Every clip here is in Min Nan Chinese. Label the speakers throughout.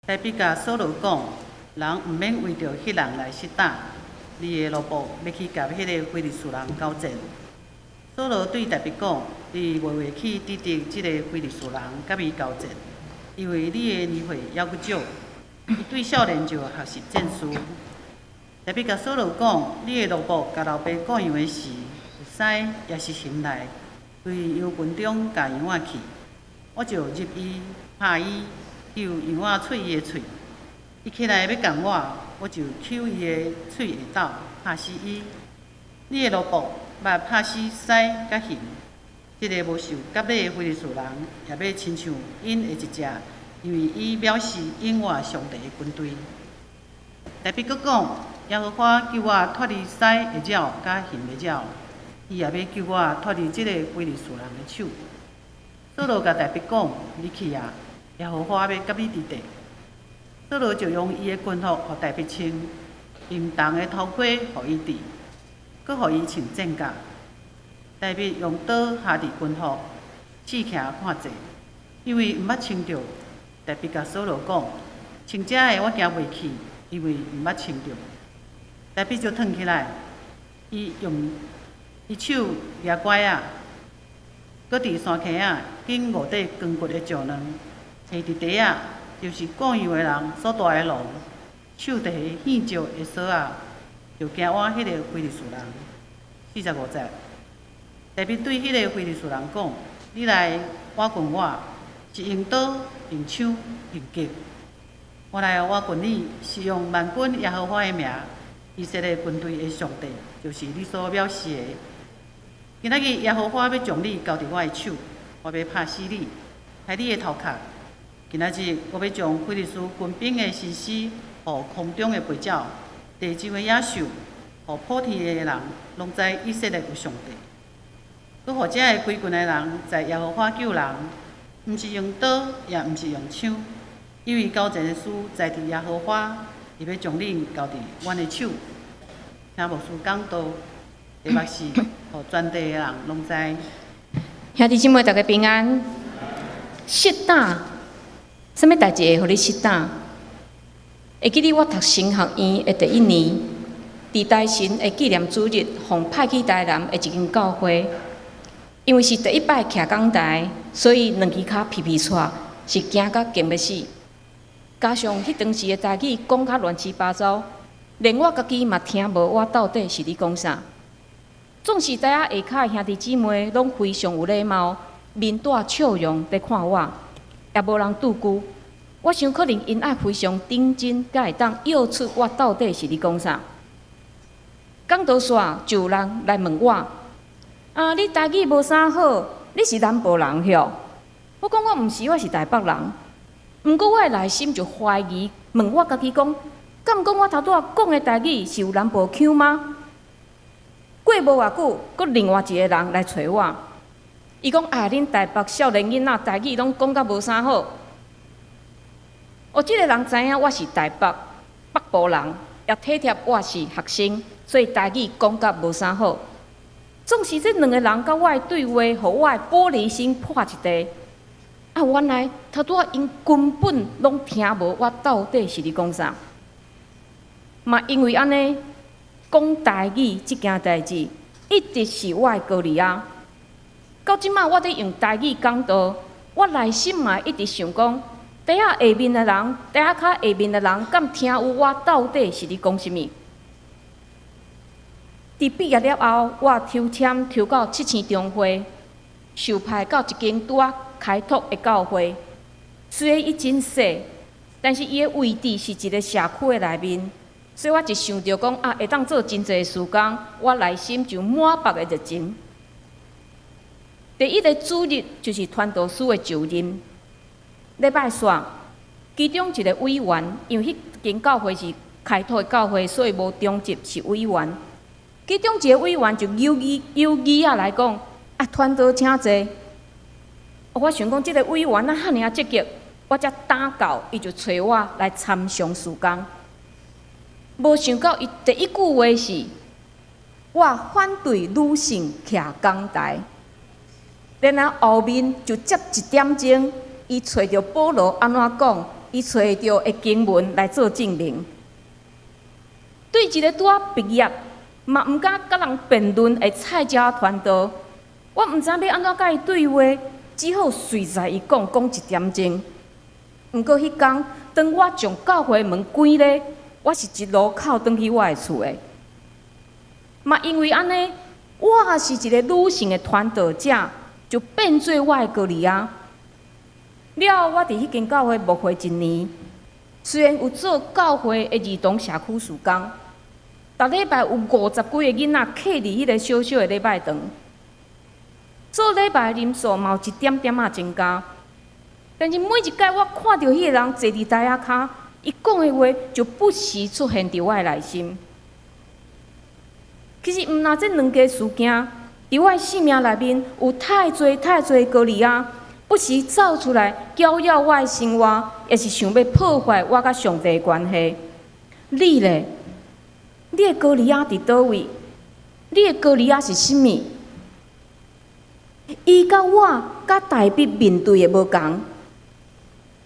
Speaker 1: 大衛共掃羅講，人毋免為著彼人來失膽，你的奴僕欲去共彼个非利士人交戰。掃羅對大衛講：你袂袂去抵擋這个非利士人，佮伊交戰，因為你的年歲猶閣少，伊對少年就學習戰術。大衛共掃羅講：你的奴僕共老爸顧羊的時，有獅抑是熊來，對羊群中共羊仔去，我就入伊，拍伊，搝羊仔喙伊的喙。伊起來欲共我，我就搝伊的喙下斗，拍死伊。你的奴僕捌拍死獅佮熊，這个無受割禮的非利士人，也欲親像𪜶的一隻，因為伊藐視永活上帝的軍隊。大衛閣講：耶和華救我脫離獅的爪佮熊的爪，伊也欲救我脫離這个非利士人的手。掃羅共大衛講：你去啊，耶和華欲佮你佇佇。掃羅就用伊的軍服予大衛穿，用銅的頭盔予伊戴，閣予伊穿戰甲。大衛用刀縖佇軍服，試徛看勢，因為毋捌穿著。大衛共掃羅講：穿這个我行袂去，因為毋捌穿著。大衛就褪起來，伊用伊手舉拐仔，閣佇山坑仔揀五塊光滑的石卵，揣佇袋仔，就是顧羊的人所帶的籠，手提獻石的索仔，就行倚彼个非利士人。45節，大衛對彼个非利士人講：你來倚近我，是用刀、用槍、用戟。我來倚近你，是用萬軍耶和華的名，以色列軍隊的上帝，就是你所藐視的。今仔日耶和華欲將你交佇我的手，我欲拍死你，刣你的頭殼。今仔日我欲將非利士軍兵的身屍，予空中的飛鳥、地上的野獸，予普天的人，攏知以色列有上帝。閣予遮个歸軍的人，知耶和華救人，毋是用刀，也毋是用槍，因為交戰的事在佇耶和華，伊欲將恁交佇阮的手。聽牧師講道，題目是，予全地的人攏知。
Speaker 2: 兄弟姊妹，大家平安。失膽，啥物代誌會予你失膽？會記得我讀神學院的第一年，佇大神的紀念主日，予派去台南的一間教會。因為是第一擺徛講台，所以兩支跤皮皮掣，是驚甲驚欲死。加上彼當時的台語講較亂七八糟，連我家己嘛聽無我到底是咧講啥。總是台仔下跤的兄弟姊妹攏非常有禮貌，面帶笑容佇看我，也無人拒絕。我想可能𪜶愛非常認真，才會當約出我到底是咧講啥。講道煞就有人來問我：啊，你台語無啥好，你是南部人囂？我講我毋是，我是台北人。毋過我的內心就懷疑，問我家己講：敢講我頭拄仔講的台語是有南部腔嗎？過無偌久，閣另外一个人來揣我，伊講：啊，恁台北少年囡仔台語攏講甲無啥好。哦，這个人知影我是台北北部人，也體貼我是學生，所以台語講甲無啥好。總是這兩个人佮我的對話，予我的玻璃心破一地。啊，原來頭拄仔𪜶根本攏聽無我到底是咧講啥。嘛因為按呢，講台語這件代誌，一直是我的歌利亞。到這馬我佇用台語講道，我內心嘛一直想講，台仔下面的人，台仔跤下面的人，敢聽有我到底是咧講啥物？佇畢業了後，我抽籤抽到七星中會，受派到一間拄仔開拓的教會。雖然伊真細，但是伊的位置是一个社區的內面，所以我一想著講啊，會當做真濟事工，我內心就滿腹的熱情。第一个主日就是傳道師的就任禮拜煞，其中一个委員，因為彼間教會是開拓的教會，所以無長執，是委員。其中一个委員就有意有意仔來講，啊，傳道請坐。我想講，這个委員啊，遐爾積極，我才膽到，伊就揣我來參詳事工。無想到伊第一句話是：我反對女性徛講台。然後後面就接一點鐘，伊揣著保羅按怎講，伊揣著的經文來做證明。對一个拄仔畢業，嘛毋敢佮人辯論的菜鳥傳道，我毋知欲按怎佮伊對話，只好隨在伊講講一點鐘。毋過彼工，當我將教會門關咧，我是一路哭轉去我的厝的。嘛因為按呢，我是一个女性的傳道者，就變做我的歌利亞。了後，我佇彼間教會牧會一年，雖然有做教會的兒童社區事工，逐禮拜有50幾个囡仔客佇彼个小小的禮拜堂，做禮拜人數嘛有一點點仔增加。但是每一擺我看著彼个人坐佇台仔跤，伊講的話就不時出現佇我的內心。其實毋但這兩件事件，佇我的生命內面有太濟太濟歌利亞，不時走出來攪擾我的生活，也是想欲破壞我佮上帝的關係。你咧？你的歌利亞佇佗位？你的歌利亞是啥物？伊佮我佮大衛面對的無仝，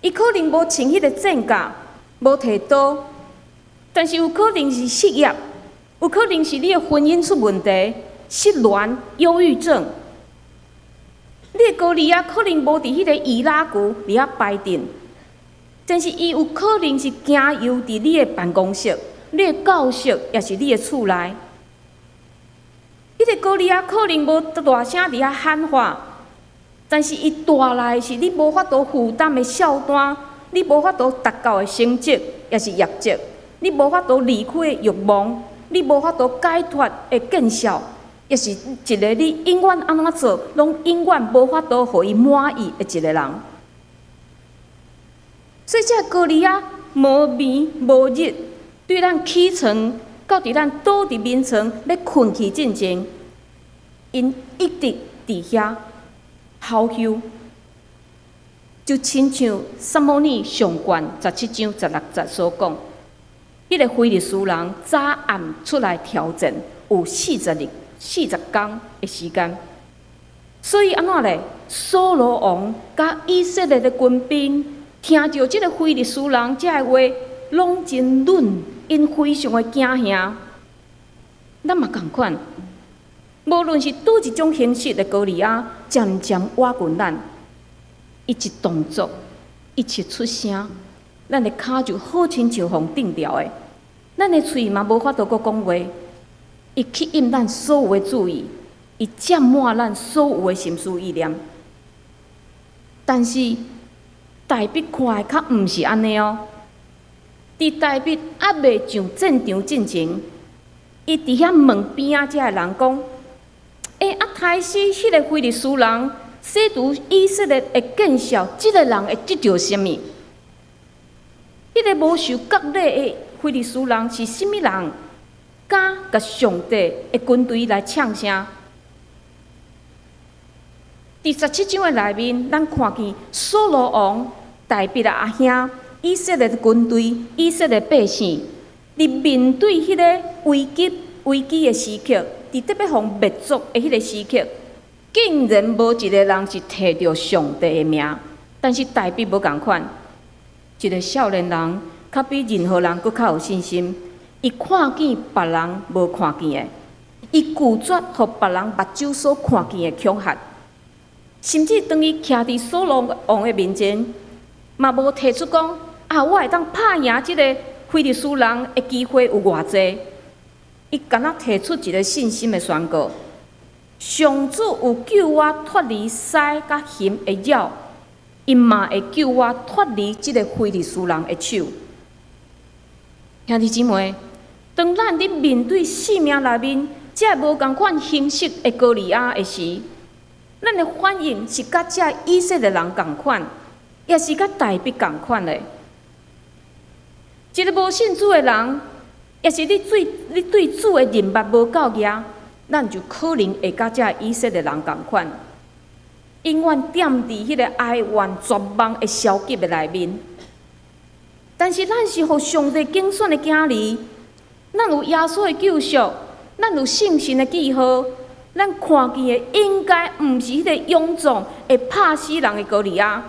Speaker 2: 伊可能無穿彼个戰甲，無提刀，但是有可能是失業，有可能是你的婚姻出問題，失戀、憂鬱症。你的歌利亞可能無佇彼个以拉谷佇遐擺陣，但是伊有可能是行遊佇你的辦公室、你的教室，抑是你的厝內。彼个歌利亞可能無大聲佇遐喊話，但是伊帶來的是你無法度負擔的數單，你無法度達到的成績，抑是業績，你無法度離開的慾望，你無法度解脫的見笑，抑是一个你永遠按怎做，攏永遠無法度予伊滿意的一个人。所以這个歌利亞無眠無日，對咱起床到佇咱倒佇眠床欲睏去進前，𪜶一直佇遐吼囂，就親像撒母耳上卷17章16節所講，彼个非利士人早暗出來挑戰，有40日、40工的時間。所以按怎咧？掃羅王佮以色列的軍兵聽著這个非利士人這个話，攏真軟，𪜶非常的驚嚇。咱嘛仝款，無論是佗一種形式的歌利亞，漸漸倚近咱，伊一動作，伊一出聲，咱的跤就好親像予釘牢的，咱的喙嘛無法度閣講話，伊吸引咱所有的注意，伊佔滿咱所有的心思意念。但是大衛看的較毋是按呢哦。佇大衛猶未上戰場進前，伊佇遐問邊仔遮的人講：欸，啊，刣死彼个非利士人，洗除以色列的見笑，這个人會得著啥物？彼个無受割禮的非利士人是啥物人？敢共上帝的軍隊來嗆聲？佇17章的內面，咱看見掃羅王、大衛的阿兄、以色列的軍隊、以色列百姓，佇面對彼个危機的時刻，佇得欲予滅族的彼个時刻，竟然無一个人是提著上帝的名。但是大衛無仝款，一个少年人，較比任何人閣較有信心。伊看見別人無看見的，伊拒絕予別人目睭所看見的恐嚇，甚至當伊徛佇掃羅王的面前，嘛無提出講啊，我會當拍贏這个非利士人的機會有偌濟。伊敢若提出一个信心的宣告：上主有救我脫離獅佮熊的爪，伊嘛會救我脫離這个非利士人的手。兄弟姊妹，當咱佇面對生命內面這無仝款形式的歌利亞的時，咱的反應是佮這以色列人仝款，抑是佮大衛仝款的？一个無信主的人，抑是你對主的認捌無夠額，咱就可能會佮這以色列人仝款，永遠踮佇彼个哀怨絕望的消極的內面。但是咱是予上帝揀選的囝兒，咱有耶穌的救贖，咱有聖神的記號，咱看見的應該毋是彼个勇壯會拍死人的歌利亞，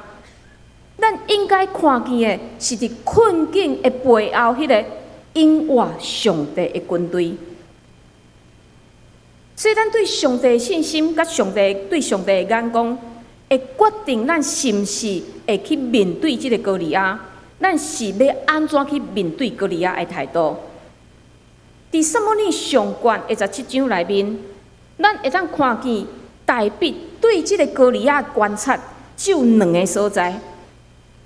Speaker 2: 咱應該看見的是佇困境的背後，彼个永活上帝的軍隊。所以，咱對上帝的信心，佮上帝對上帝的眼光，會決定咱是毋是會去面對這个歌利亞。咱是欲按怎去面對歌利亞的態度？佇撒母耳上卷的17章內面，咱會當看見大衛對這个歌利亞的觀察，只有兩个所在。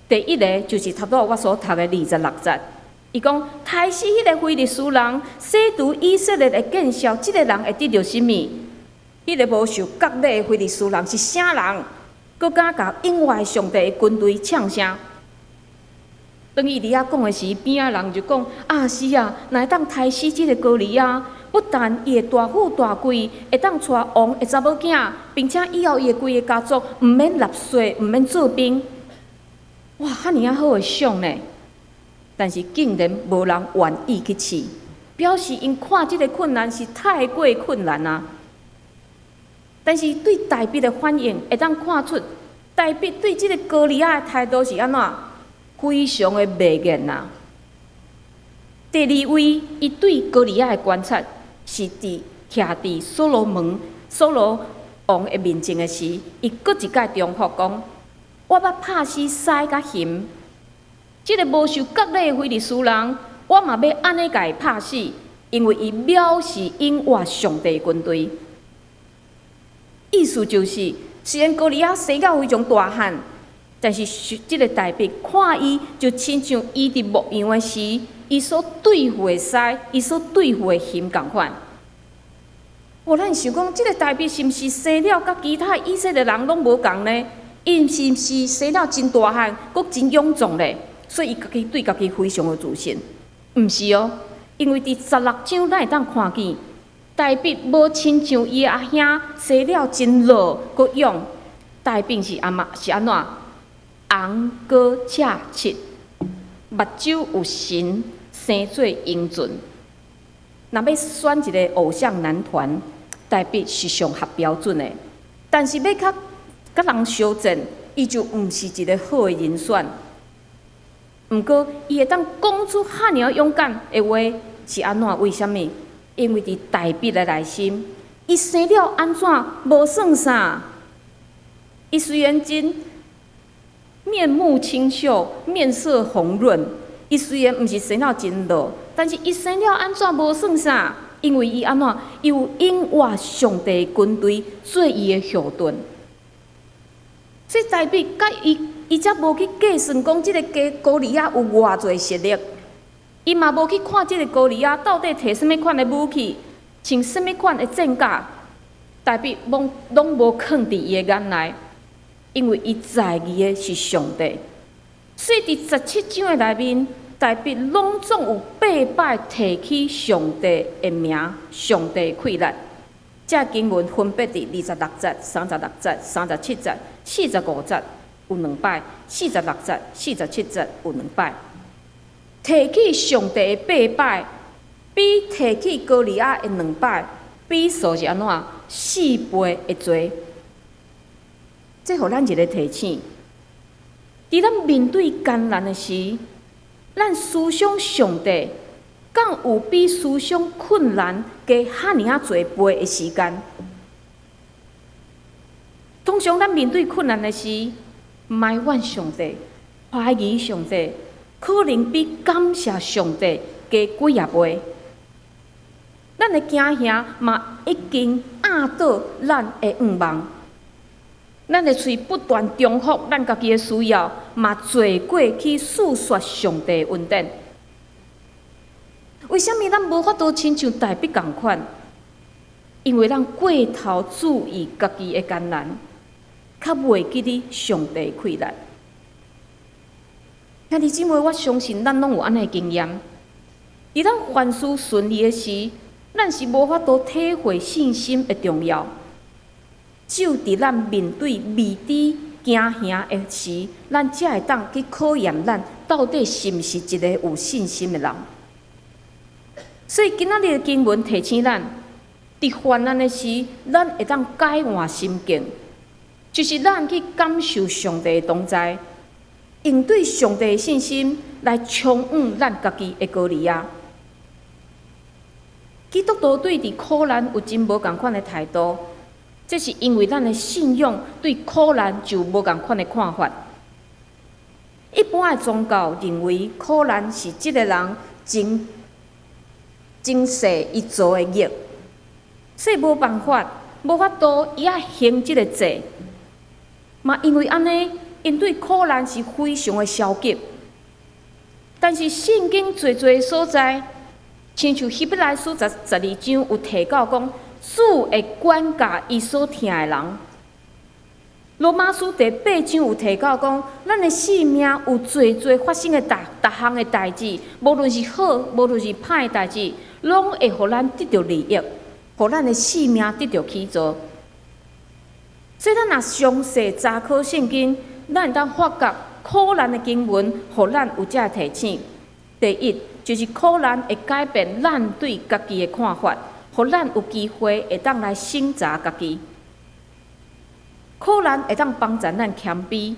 Speaker 2: 第一个就是頭拄我所讀的26節，伊講刣死彼个非利士人，洗除以色列的見笑，這个人會得著啥物？彼个無受割禮的非利士人是啥人？閣敢共永活上帝的軍隊嗆聲？當伊佇遐講的時，邊仔人就講：啊是啊，若會當刣死這个歌利亞，不但伊會大富大貴，會當娶王的查某囝，並且以後伊的規个家族毋免納稅，毋免做兵。哇，遐爾仔好的賞呢！但是竟然無人願意去試，表示𪜶看這个困難是太過困難啊！但是對大衛的反應，會當看出大衛對這个歌利亞的態度是按怎？非常的袂願啊！第二位，伊對歌利亞的觀察是佇徛佇所羅門、掃羅王的面前的時，伊閣一擺重複講：我捌拍死獅佮熊，這个無受割禮的非利士人，我嘛欲按呢共伊拍死，因為伊藐視永活上帝軍隊。意思就是，雖然歌利亞生了非常大漢，但是這个大衛看伊就親像伊佇牧羊的時，伊所對付的獅，伊所對付的熊仝款。哦，咱想講，這个大衛是毋是生了佮其他以色列人攏無仝呢？伊是毋是生了真大漢，閣真勇壯咧？所以伊家己對家己非常有自信。毋是哦，因為佇16章咱會當看見，大衛無親像伊的阿兄生了真老閣勇，大衛是按怎是按怎？紅膏赤赤，目睭有神，生做英俊。若欲選一个偶像男團，大衛是上合標準的。但是欲較佮人相戰，伊就毋是一个好的人選。毋過，伊會當講出遐爾勇敢的話，是按怎？為啥物？因為佇大衛的內心，伊生了按怎無算啥？伊雖然真面目清秀，面色紅潤，伊雖然毋是生了真老，但是伊生了按怎無算啥？因為伊按怎？伊有永活上帝軍隊做伊的後盾，所以大衛佮伊，伊才無去計算講這个歌利亞有偌濟實力，伊嘛無去看這个歌利亞到底提啥物款的武器，穿啥物款的戰甲，大衛攏攏無囥佇伊的眼內，因為伊在意的是上帝。所以佇17章的內面，大衛攏總有八擺提起上帝的名，上帝的氣力。這經文分別佇26節、36節、37節、45節有兩擺，46節、47節有兩擺。提起上帝的八擺，比提起歌利亞的兩擺，比數是按怎？4倍的濟。這予咱一个提醒：佇咱面對艱難的時，咱思想上帝，敢有比思想困難加遐爾仔濟倍的時間？通常咱面對困難的時，埋怨上帝、懷疑上帝，可能比感謝上帝加幾仔倍。咱的驚嚇嘛已經壓倒咱的願望，咱的喙不斷重複咱家己的需要，嘛濟過去訴說上帝的恩典。為啥物咱無法度親像大衛仝款？因為咱過頭注意家己的艱難，較袂記得上帝的氣力。兄弟姊妹，我相信咱攏有按呢經驗。佇咱凡事順利的時，咱是無法度體會信心的重要。只有佇咱面對未知驚嚇的時，咱才會當去考驗咱到底是毋是一个有信心的人。所以今仔日的經文提醒咱，佇患難的時，咱會當改換心境，就是咱去感受上帝的同在。用對上帝的信心來衝向咱家己的歌利亞。基督徒對佇苦難有真無仝款的態度，這是因為咱的信仰對苦難就無仝款的看法。一般的宗教認為苦難是這个人前前世伊做的業，所以無辦法，無法度，伊愛還這个債。嘛因為按呢，𪜶對苦難是非常的消極。但是聖經濟濟所在，親像希伯來書12章有提到講，主會管教伊所疼的人。羅馬書第八章有提到講，咱的性命有濟濟發生的逐逐項的代誌，無論是好，無論是歹的代誌，攏會予咱得著利益，予咱的性命得著起造。所以咱若詳細查考聖經，咱會當發覺苦難的經文，予咱有這个提醒。第一，就是苦難會改變咱對家己的看法，予咱有機會會當來省察家己。苦難會當幫助咱謙卑，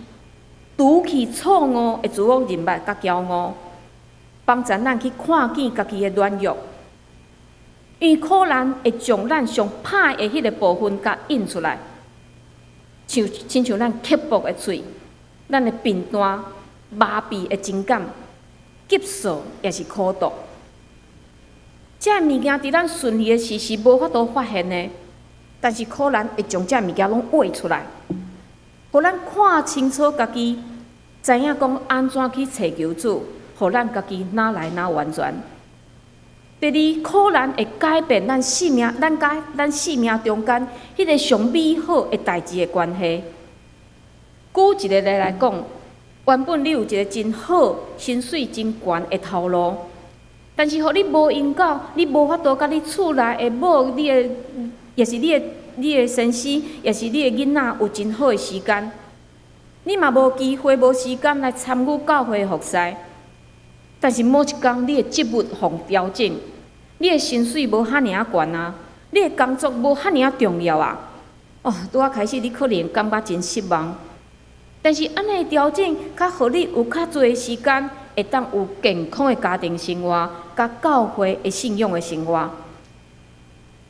Speaker 2: 除去錯誤的自我認捌佮驕傲，幫助咱去看見家己的軟弱。因為苦難會將咱上歹的彼个部分共印出來，像親像咱刻薄的喙、咱的貧惰、麻痹的情感、急躁抑是苦毒。這个物件佇咱順利的時是無法度發現的，但是苦難會將這个物件攏畫出來，予咱看清楚家己，知影講按怎去尋求主，予咱家己愈來愈完全。第二，苦難會改變咱生命，咱佮咱生命中間彼个上美好的代誌的關係。舉一个例來講，原本你有一个真好、薪水真懸的頭路，但是予你無閒到，你無法度佮你厝內的某、你的，抑是你的先生，抑是你的囡仔有真好的時間，你嘛無機會、無時間來參與教會服侍。但是某一工，你的職務予調整，你的薪水無遐爾仔懸啊，你的工作無遐爾仔重要啊。哦，拄仔開始你可能感覺真失望，但是按呢調整，較予你有較濟的時間，會當有健康的家庭生活，佮教會的信仰的生活。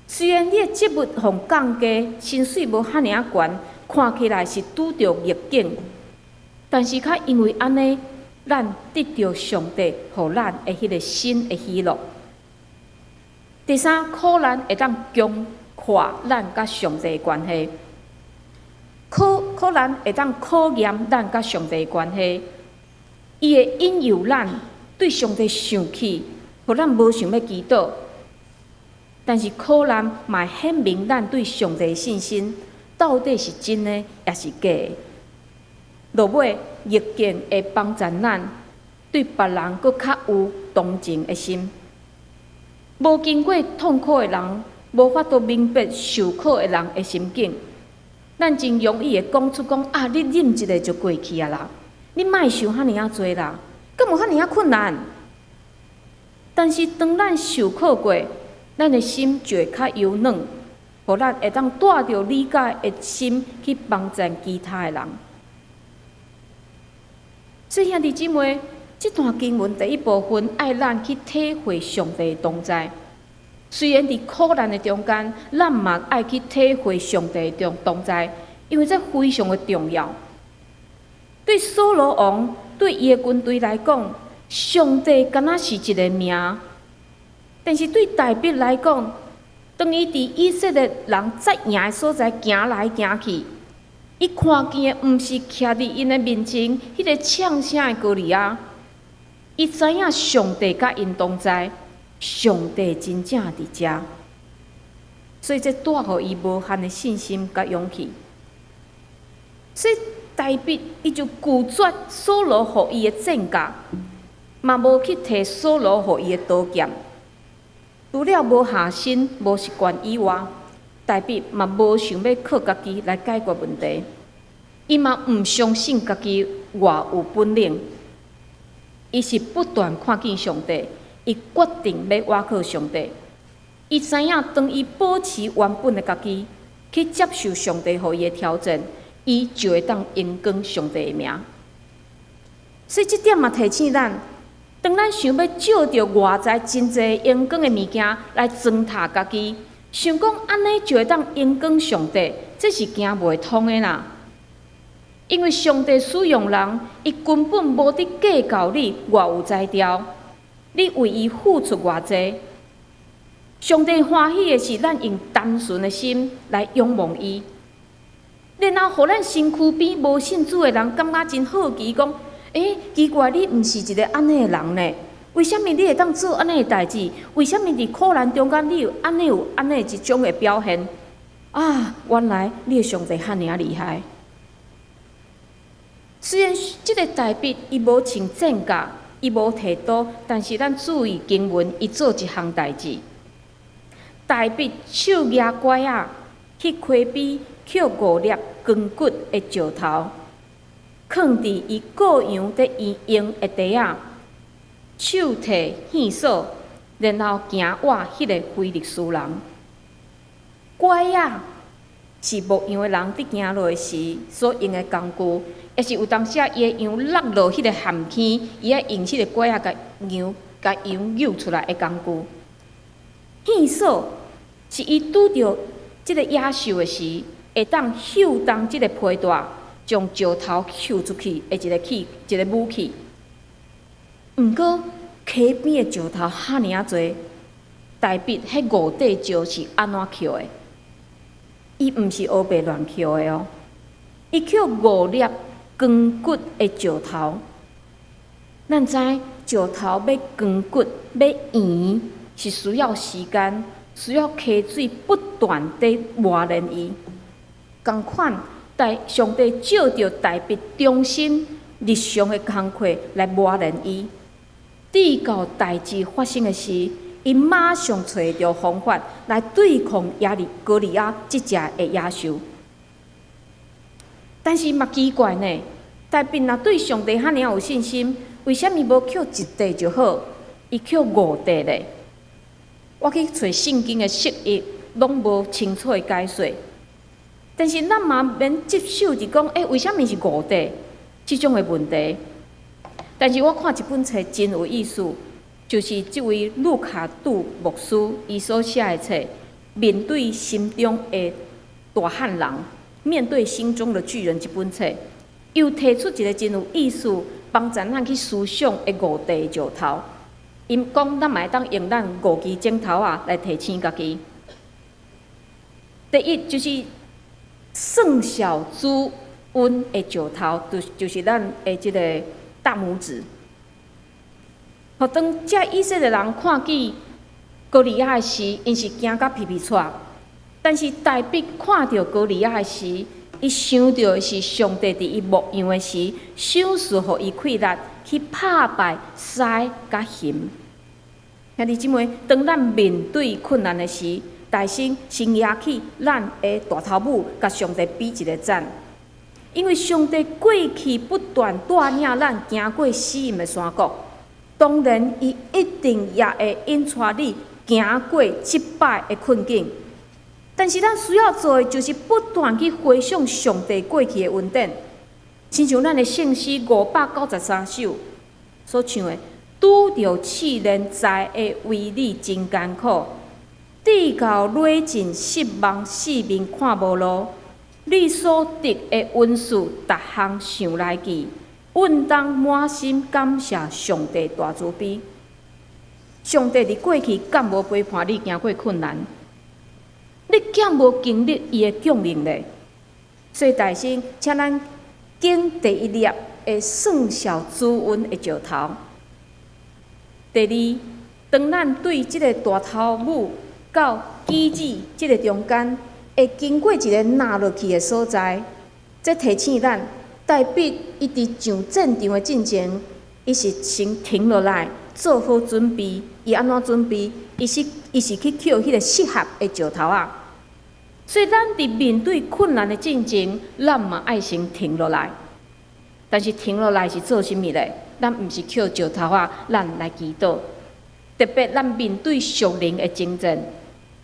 Speaker 2: 雖然你的職務予降低，薪水無遐爾仔懸，看起來是拄著逆境，但是較因為按呢，咱得著上帝予咱的彼个新的喜樂。第三，苦難會當強化咱佮上帝的關係。苦難會當考驗咱佮上帝的關係，伊會引誘咱對上帝生氣，予咱無想欲祈禱。但是苦難嘛會顯明咱對上帝的信心到底是真的，抑是假的。落尾逆境會幫助咱對別人閣較有同情的心。無經過痛苦的人，無法度明白受苦的人的心境。咱真容易會講出講啊，你忍一下就過去啊啦，你莫想遐爾仔濟啦，敢有遐爾仔困難？但是當咱受苦過，咱的心就會較柔軟，予咱會當帶著理解的心去幫助其他的人。所以兄弟姊妹，這段經文第一部分愛咱去體會上帝的同在。雖然佇苦難的中間，咱嘛愛去體會上帝的同在，因為這非常的重要。對掃羅王對伊的軍隊來講，上帝敢若是一个名；但是對大衛來講，當伊佇以色列人紮營的所在行來行去，伊看見的毋是徛佇𪜶的面前彼个嗆聲的歌利亞，伊知影上帝佮𪜶同在，上帝真正佇遮，所以這帶予伊無限的信心佮勇氣。所以大衛伊就拒絕掃羅予伊的戰甲，嘛無去提掃羅予伊的刀劍。除了無下身、無習慣以外，大衛嘛無想欲靠家己來解決問題。伊嘛毋相信家己偌有本領。伊是不斷看見上帝，伊決定欲倚靠上帝。伊知影當伊保持原本的家己，去接受上帝予伊的挑戰，伊就會當榮光上帝的名。所以這點嘛提醒咱，當咱想欲藉著外在真濟榮光的物件來裝塔家己，想講按呢就會當榮光上帝，這是行袂通的啦。因為上帝使用人，伊根本無佇計較你偌有才調，你為伊付出偌濟。上帝歡喜的是咱用單純的心來仰望伊，然後予咱身軀邊無信主的人感覺真好奇，講：欸，奇怪，你毋是一个按呢的人呢？為啥物你會當做按呢的代誌？為啥物佇苦難中間你有按呢有按呢一種的表現？啊，原來你的上帝遐爾仔厲害。雖然這个大衛伊無穿戰甲，伊無提刀，但是咱注意經文，伊做一項代誌。大衛手舉拐仔去溪邊抾五粒光骨的石頭，囥佇伊羔羊佇用的袋仔，手提糞掃，然後行倚彼个非利士人。拐仔是牧羊的人佇行路的時所用的工具，抑是有當時仔伊的羊落落彼个陷坑，伊愛用彼个拐仔共羊共羊救出來的工具。糞掃是伊拄著這个野獸的時，會當嗅動這个皮帶，將石頭抾出去的一个器，一个武器。毋過溪邊的石頭遐爾仔濟，大衛彼五塊石是按怎抾的？伊毋是烏白亂抾的哦，伊抾五粒光骨的石頭。咱知石頭欲光骨欲圓，是需要時間，需要溪水不斷地磨練伊。仝款，大上帝藉著大衛忠心日常的工課來磨練伊。直到代誌發生的時，伊馬上揣著方法來對抗亞利歌利亞這隻的野獸。但是嘛奇怪呢，大衛若對上帝遐爾有信心，為啥物無抾一塊就好？伊抾五塊咧？我去揣聖經的釋義，攏無清楚的解說。但是咱嘛免執守佇講，欸，為啥物是五塊？這種的問題。但是我看一本冊真有意思，就是這位盧卡杜牧師伊所寫的冊《面對心中的大漢人》，面對心中的巨人這本冊，又提出一个真有意思，幫助咱去思想的五塊石頭。𪜶講，咱嘛會當用咱五支指頭仔來提醒家己。第一就是算小主恩的石頭，就是咱的這个大拇指。予當這以色列人看見歌利亞的時，𪜶是驚甲皮皮掣。但是大衛看著歌利亞的時，伊想著的是上帝佇伊牧羊的時，賞賜予伊氣力去拍敗獅佮熊。兄弟姊妹，當咱面對困難的時，大聲先舉起咱的大頭拇，共上帝比一个讚。因為上帝過去不斷帶領咱行過死蔭的山谷，當然伊一定也會引帶你行過這擺的困境。但是咱需要做的，就是不斷去回想上帝過去的恩典，親像咱的聖詩593首所唱的：拄著試煉，知會為你真艱苦，直到累盡失望，四面看無路，你所得的恩賜，逐項想來記，穩當滿心感謝上帝大慈悲。上帝佇過去敢無陪伴你行過困難？你敢無經歷伊的供應咧？所以大聲，請咱揀第一粒的算小主恩的石頭。第二，當咱對這个大頭拇到指指這个中間，會經過一个凹落去的所在，這提醒咱，大衛伊佇上戰場的進前，伊是先停落來做好準備。伊按怎準備？伊是去抾彼个適合的石頭仔。所以，咱佇面對困難的進前，咱嘛愛先停落來。但是停落來是做啥物咧？咱毋是抾石頭仔，咱來祈禱。特別咱面對屬靈的爭戰，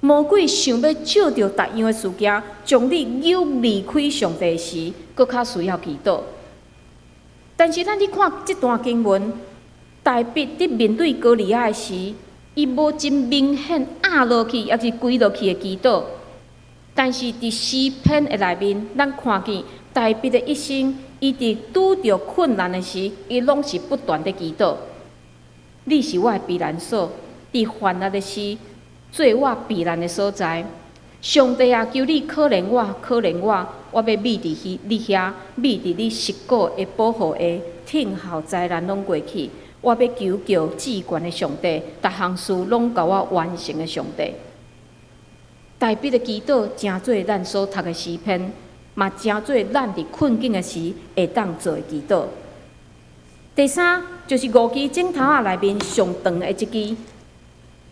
Speaker 2: 魔鬼想欲藉著逐樣的事件，將你誘離開上帝時，閣較需要祈禱。但是咱去看這段經文，大衛佇面對歌利亞的時，伊無真明顯壓落去，抑是跪落去的祈禱。但是佇詩篇的內面，咱看見大衛的一生，伊佇拄著困難的時，伊攏是不斷佇祈禱。你是我的避難所，佇患難的時，做我避難的所在。上帝啊，求你可憐我，可憐我，我欲覕佇彼你遐，覕佇你實固的保護下，聽候災難攏過去。我欲求告至懸的上帝，逐項事攏共我完成的上帝。大衛的祈禱，成做咱所讀的詩篇，嘛成做咱佇困境的時會當做的祈禱。第三，就是五支指頭仔內面上長的這支，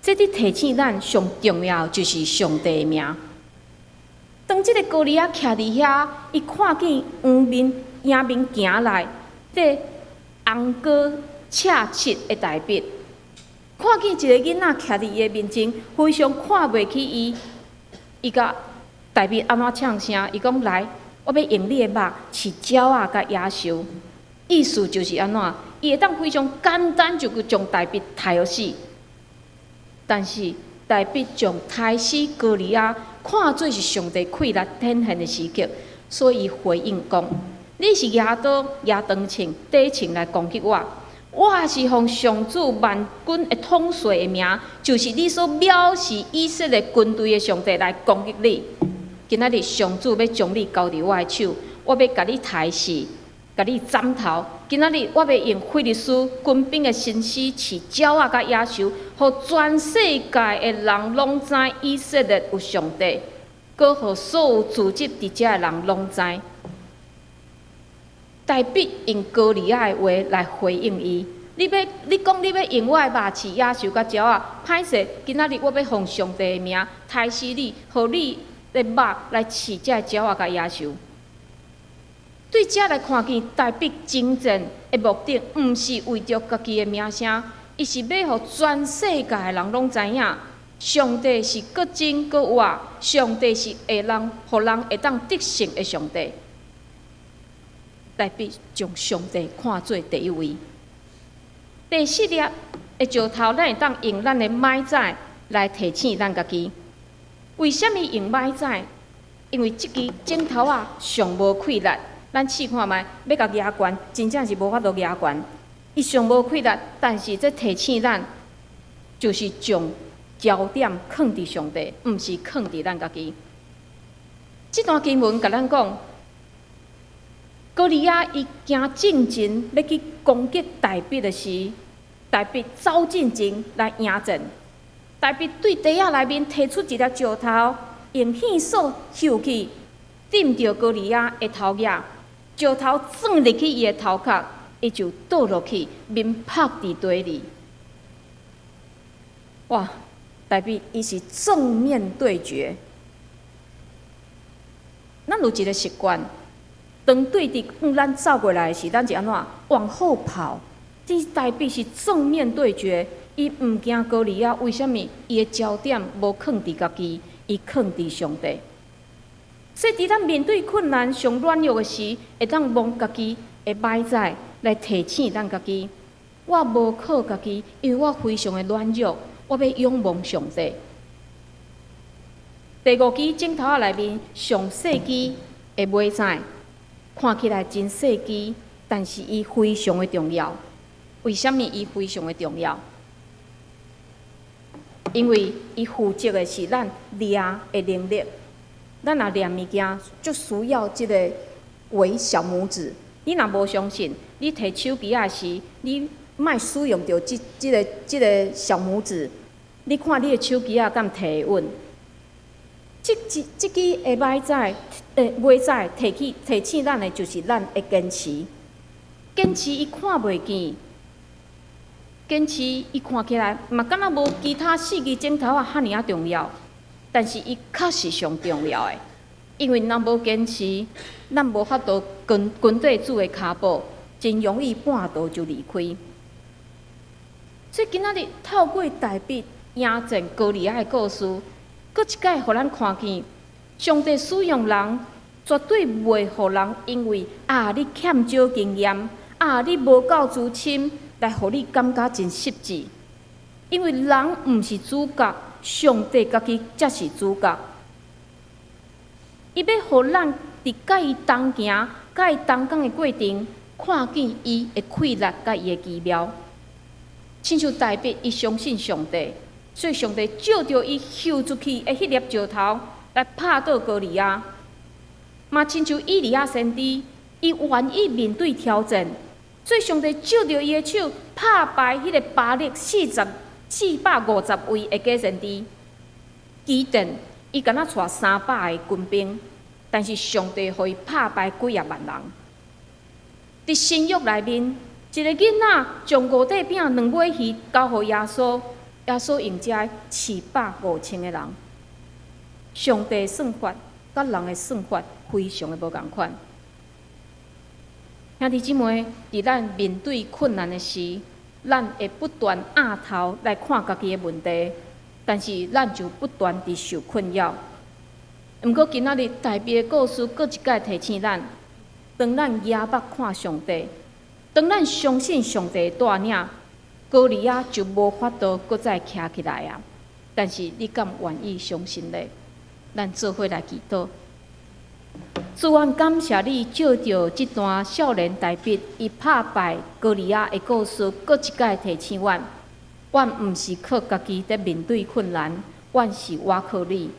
Speaker 2: 這佇提醒咱上重要就是上帝的名。當這個歌利亞徛佇遐，伊看見迎面迎面行來，這紅膏赤赤的大衛，看見一个囡仔徛佇伊的面前，非常看袂起伊。伊共大衛按怎嗆聲？伊講來，我欲用你的肉飼鳥仔佮野獸。意思就是按怎？伊會當非常簡單就去將大衛刣予死。但是大衛將刣死歌利亞看做是上帝氣力顯現的時刻，所以回應講：你是舉刀、舉長槍、短槍來攻擊我，我是奉上主萬軍的統帥的名，就是你所藐視以色列軍隊的上帝來攻擊你。今仔日上主欲將你交佇我的手，我欲共你刣死，共你斬頭。今仔日我欲用非利士軍兵的身屍飼鳥仔佮野獸，予全世界的人攏知以色列有上帝，閣予所有聚集佇遮的人攏知。大衛用歌利亞的話來回應伊。你講你欲用我的肉飼野獸佮鳥仔，歹勢，今仔日我欲奉上帝的名刣死你，予你的肉來飼這鳥仔佮野獸。對這來看見大衛征戰的目的，毋是為著家己的名聲，伊是欲予全世界的人攏知影，上帝是閣真閣活，上帝是會人，予人會當得勝的上帝。大衛將上帝看做第一位。第四粒的石頭，咱會當用咱的擺仔來提醒咱家己。為啥物用擺仔？因為這支指頭仔上無氣力。咱試看覓，欲共舉懸，真正是無法度舉懸。伊上無氣力，但是這提醒咱，就是將焦點囥佇上帝，毋是囥佇咱家己。這段經文共咱講，歌利亞伊行進前欲去攻擊大衛的時，大衛走進前來迎戰。大衛對袋仔內面提出一粒石頭，用線索搝去，釘著歌利亞的頭額，石頭鑽入去伊的頭殼，伊就倒落去，面覆佇地裡。哇！大衛伊是正面對決。咱有一個習慣，當對敵向咱走過來時，咱是按怎往後跑？這大衛是正面對決，伊毋驚歌利亞，為啥物？伊的焦點無囥佇家己，伊囥佇上帝。所以，佇咱面對困難、上軟弱的時，會當摸家己的擺仔來提醒咱家己：我無靠家己，因為我非常的軟弱，我欲仰望上帝。第五支指頭仔內面上細支的尾仔，看起來真細支，但是伊非常的重要。為啥物伊非常的重要？因為伊負責的是咱掠的能力。咱若掠物件，就需要這个微小拇指。你若無相信，你提手機仔時，你莫使用著這個小拇指，你看你的手機仔敢提會穩？這支的擺仔，尾仔提醒咱的，就是咱的堅持。堅持伊看袂見，堅持伊看起來嘛，敢若無其他四支指頭仔遐爾仔重要，但是伊確實上重要的。因為若無堅持，咱無法度跟綴主的跤步，真容易半途就離開。所以今仔日透過大衛迎戰歌利亞的故事，閣一擺予咱看見，上帝使用人，絕對袂予人因為啊你欠少經驗，啊，你無夠資深，來予你感覺真失志。因為人毋是主角，上帝家己才是主角。伊欲予咱佇佮伊同行、佮伊同工的過程，看見伊的氣力佮伊的奇妙。親像大衛，伊相信上帝，所以上帝藉著伊抾出去的彼粒石頭來拍倒歌利亞。嘛親像以利亞先知，伊願意面對挑戰，所以上帝藉著伊的手拍敗彼個巴力450位的假先知。基甸伊敢若帶300个軍兵，但是上帝予伊拍敗幾仔萬人。佇新約內面，一个囡仔將五塊餅兩尾魚交予耶穌，耶穌用這飼飽5000个人。上帝的算法佮人的算法非常的無仝款。兄弟姊妹，佇咱面對困難的時，咱會不斷壓頭來看家己的問題，但是咱就不斷佇受困擾。毋過今仔日大衛的故事，閣一擺提醒咱：當咱舉目看上帝，當咱相信上帝的帶領，歌利亞就無法度閣再徛起來啊！但是你敢願意相信咧？咱做伙來祈禱。主，阮感謝你，藉著這段少年大衛伊拍敗歌利亞的故事，閣一擺提醒阮：阮毋是靠家己佇面對困難，阮是倚靠你。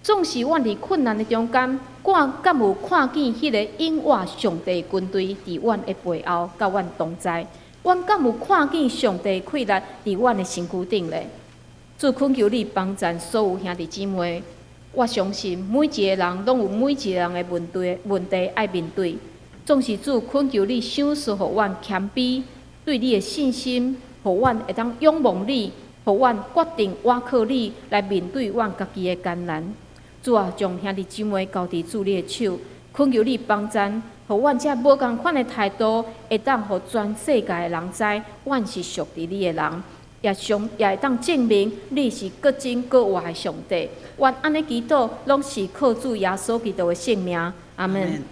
Speaker 2: 縱使阮佇困難的中間，阮敢有看見彼个永活上帝軍隊佇阮的背後，佮阮同在？阮敢有看見上帝氣力佇阮的身軀頂咧？主，懇求你幫贊所有兄弟姊妹。我相信每一个人攏有每一个人的問題愛面對。總是主，懇求你賞賜予阮謙卑，對你的信心，予阮會當仰望你，予阮決定倚靠你來面對阮家己的艱難。主啊，將兄弟姊妹交佇主你的手，懇求你幫贊，予阮這無仝款的態度，會當予全世界的人知，阮是屬佇你的人，也上也會當證明你是閣真閣活的上帝。阮按呢祈禱，攏是靠主耶穌基督的聖名。阿門。